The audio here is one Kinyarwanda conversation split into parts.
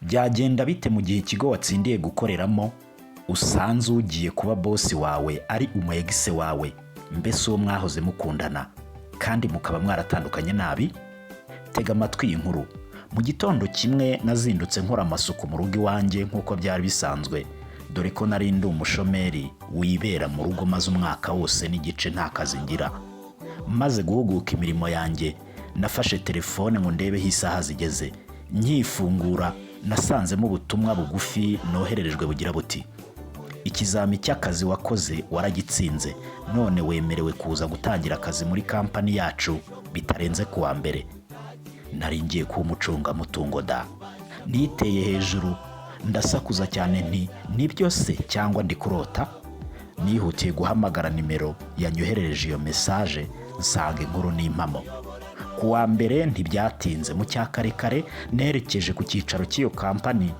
Byagenda bite mu gihe ikigo watsindiye gukoreramo usanze ugiye kuba boss wawe ari umu ex wawe, mbese uwo mwahoze mukundana kandi mukaba mwaratandukanye nabi? Tega amatwi iyi nkuru. Mu gitondo kimwe nazindutse nkora amasuku mu rugo iwanjye nk'uko byari bisanzwe, dore ko nari ndi umushomeri wibera mu rugo maze umwaka wose n'igice nta kazi ngira. Maze guhuguka imirimo yanjye, nafashe telefone ngo ndebeho isaha zigeze. Nkifungura nasanzemo ubutumwa bugufi nohererejwe bugira buti: "Ikizami cy'akazi wakoze waragitsinze, none wemerewe kuza gutangira akazi muri kampani yacu bitarenze kuwa mbere." Nari ngiye kuba umucungamutungo da! Niteye hejuru ndasakuza cyane nti: "Nibyo se cyangwa ndi kurota?" Nihutiye guhamagara nimero yanyoherereje iyo message, nsanga inkuru ni impamo. Ku wa mbere ntibyatinze, mu cyakarekare nerekeje ku cyicaro cy'iyo kampani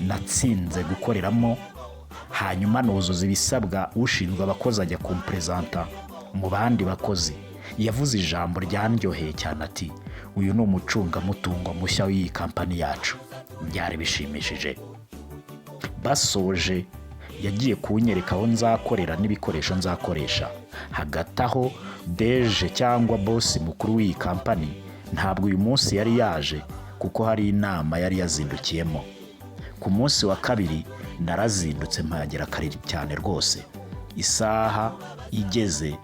natsinze gukoreramo, hanyuma nuzuza ibisabwa. Ushinzwe abakozi ajya kumperezanta mu bandi bakozi. Yavuze ijambo ryandyoheye cyane ati: "Uyu ni umucungamutungo mushya w'iyi kampani yacu." Byari bishimishije. Basoje yagiye kunyereka aho nzakorera n'ibikoresho nzakoresha. Hagati aho DG cyangwa boss mukuru w'iyi kampani ntabwo uyu munsi yari yaje, kuko hari inama yari yazindukiyemo. Ku munsi wa kabiri narazindutse mpagera kare cyane rwose. Isaha igeze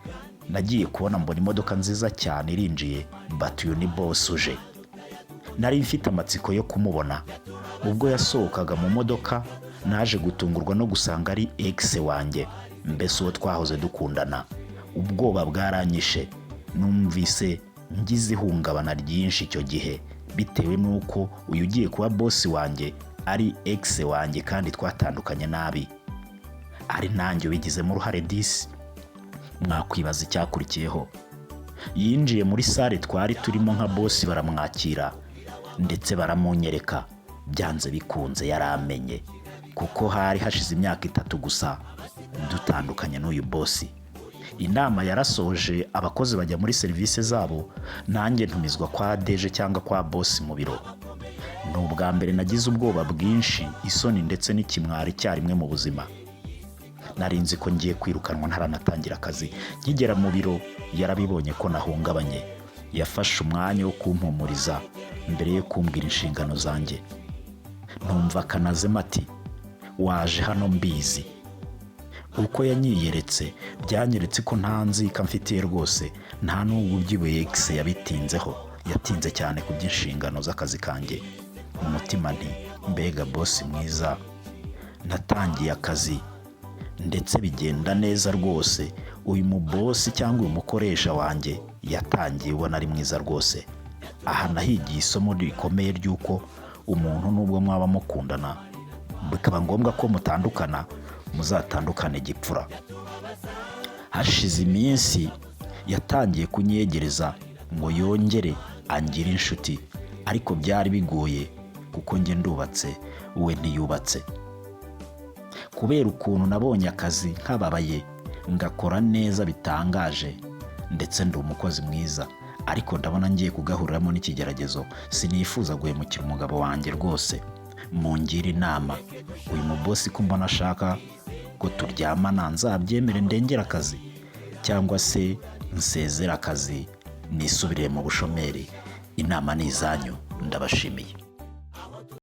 nagiye kubona mbona imodoka nziza cyane irinjiye, bati: "Uyu ni boss uje." Nari mfite amatsiko yo kumubona. Ubwo yasohokaga mu modoka naje gutungurwa no gusanga ari ex wanjye, mbese uwo twahoze dukundana. Ubwoba bwaranyishe, numvise ngize ihungabana ryinshi icyo gihe, bitewe n'uko uyu ugiye kuba boss wanjye ari ex wanjye kandi twatandukanye nabi, ari nanjye ubigizemo uruhare disi. Mwakwibaza icyakurikiyeho. Yinjiye muri salle twari turimo nka boss, baramwakira ndetse baramunyereka. Byanze bikunze yaramenye, kuko hari hashize imyaka 3 gusa dutandukanye n'uyu boss. Inama yarasoje, abakozi bajya muri serivisi zabo, nanjye ntumizwa kwa DG cyangwa kwa boss mu biro. Ni ubwa mbere nagize ubwoba bwinshi, isoni ndetse n'ikimwaro icyarimwe mu buzima. Nari nzi ko ngiye kwirukanwa ntaranatangira akazi. Nkigera mu biro yarabibonye ko nahungabanye. Yafashe umwanya wo kumpumuriza mbere yo kumbwira inshingano zanjye. Numva akanazemo ati: "Waje hano mbizi." Uko yanyiyeretse byanyeretse ko nta nzika mfitiye rwose, nta n'ubwo ubyibuye ex yabitinzeho. Yatinze cyane ku by'inshingano z'akazi kanjye. Mu mutima nti: "Mbega boss mwiza!" Natangiye akazi ndetse bigenda neza rwose. Uyu muboss cyangwa uyu mukoresha wanjye yatangiye ubona ari mwiza rwose. Aha nahigiye isomo rikomeye ry'uko umuntu nubwo mwaba mukundana bikaba ngombwa ko mutandukana, muzatandukane gipfura. Hashize iminsi yatangiye kunyegereza ngo yongere angire inshuti, ariko byari bigoye kuko njye ndubatse, we ntiyubatse. Kubera ukuntu nabonye akazi nkababaye, ngakora neza bitangaje, ndetse ndi umukozi mwiza, ariko ndabona ngiye kugahuriramo n'ikigeragezo. Sinifuza guhemukira umugabo wanjye rwose. Mungire inama. Uyu muboss ko mbona ashaka ko turyamana, nzabyemere ndengere akazi, cyangwa se nsezere akazi nisubire mu bushomeri? Inama ni izanyu, ndabashimiye.